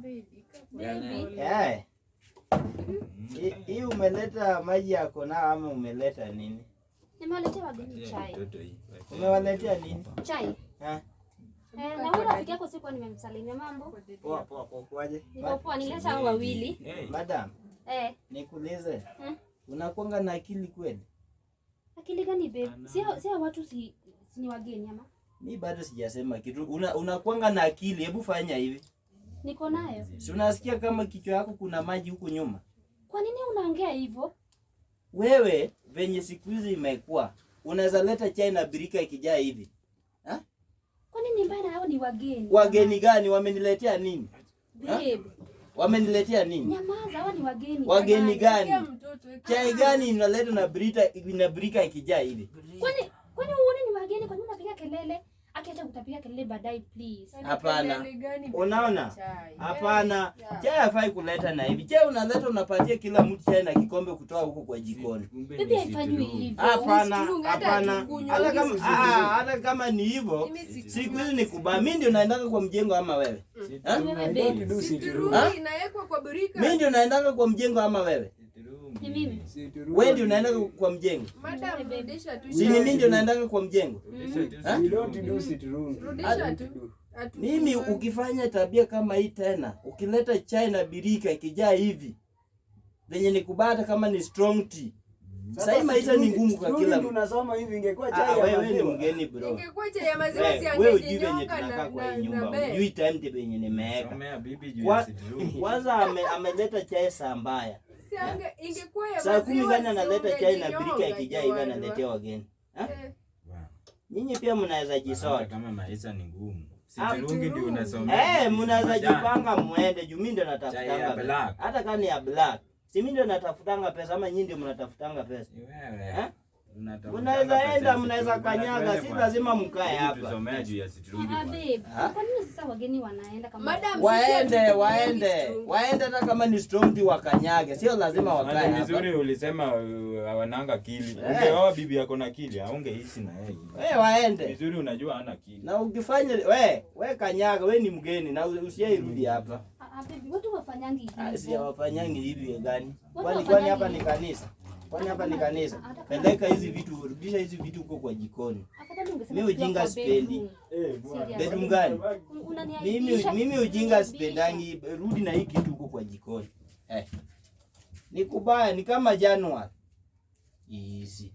Baby. Eh. Hii umeleta maji yako na ama umeleta nini? Nimewaletea wageni chai. Umewaletea nini? Chai. Eh? Eh, na huyu rafiki yako sikuwa nimemsalimia. Mambo? Poa poa poa, kwaje? Niko poa, nileta hao wawili. Madam, Eh, nikuulize. Hmm? Unakuanga na akili kweli? Akili gani babe? Si hao watu si ni wageni ama? Mi bado sijasema kitu. Unakuanga na akili, hebu fanya hivi. Niko nayo. Si unasikia kama kichwa yako kuna maji huku nyuma? Kwa nini unaongea hivyo? Wewe venye siku hizi imekuwa, unaweza leta chai na birika ikijaa hivi. Kwa nini mbaya na hao ni wageni? Wageni gani wameniletea nini? Babe, Wameniletea nini? nyamaza, hao ni wageni. Wageni gani? Mtoto. Chai gani inaleta na birika na birika ikijaa hivi? Kwani uone ni wageni? Kwa nini unapiga kelele? Akiacha utapiga kelele baadaye please. Hapana. Unaona? Hapana. Chai hafai kuleta na hivi. Chai unaleta unapatia kila mtu chai na kikombe kutoa huko kwa jikoni. Bibi haifanywi hivyo. Hapana, Usiturunge, hata hapana. hatukunywa Hata kama hizi. hata kama ni hivyo, Mimi sikunywa. siku hizi ni kubaa. Mimi ndio naendanga kwa mjengo ama wewe? Eh? Ni wewe babe. Siturungi inawekwa kwa birika. Mimi ndio naendanga kwa mjengo ama wewe? Ni mimi. Wewe ndio unaendanga kwa mjengo. Madam, rudisha tu. Si ni mimi ndio naendanga kwa mjengo? We don't do siturungi. Rudisha tu. Mimi ukifanya tabia kama hii tena, ukileta chai na birika ikijaa hivi, venye ni kubata kama ni strong tea. Sasa hii maisha ni ngumu kwa kila mtu. Unasoma hivi ingekuwa Ah, chai ya wewe ni maziwa. mgeni bro. Ingekuwa chai ya maziwa Wewe si wewe hujui venye angejinyonga tunakaa na kwa hii na nyumba. na Hujui timetable yenye nimeweka. Somea bibi juu ya siturungi. Kwanza ameleta chai saa mbaya. Si ange ingekuwa ya Saa 10 maziwa gani si analeta chai na birika ungejinyonga ikijaa hivi jamani. analetea wageni. Eh, Nyinyi pia mnaweza Hata jisort. kama maisha ni ngumu. Ah, Siturungi ndio unasomea. Eh, bibi. mnaweza Majani. jipanga muende juu mimi ndio Chai ya natafutanga. black. Pesa. Hata kama ni ya black. Si mimi ndio natafutanga pesa ama nyinyi ndio mnatafutanga pesa? Ni wewe. Eh? Unatafutanga Mnaweza pesa enda, ya mnaweza siturungi. Bwana, kanyaga, tuende si bwana. lazima mkae Hizi hapa. Tusomea juu ya siturungi Ah, bwana. babe. Ah? Kwa nini sasa wageni wanaenda kama Madam, sisi Waende, hatukunywangi waende. siturungi. Waende hata kama ni strong tea wakanyage, sio lazima wakae Maana hapa. vizuri ulisema hawananga akili. Eh. Ungeoa bibi yako na akili, haungeishi na yeye. Eh, waende. Vizuri unajua hana akili. Na ukifanya we kanyaga, we ni mgeni na usiairudi hapa. Ah, babe, watu wafanyangi Ah, si hivyo. hawafanyangi hivi gani? Watu Kwani wafanyangi hapa ni hivyo. kanisa? Kwani hapa ni kanisa? Hata kama- Peleka hizi vitu, rudisha hizi vitu huko kwa jikoni. Afadhali ungesema Mimi tukiwa ujinga kwa sipendi. bedroom. Eh, bwana. Serious. Bedroom gani? Unaniaibisha. Mimi ujinga sipendangi, rudi na hii kitu huko kwa jikoni. Eh. Ni kubaya, ni kama January. Easy.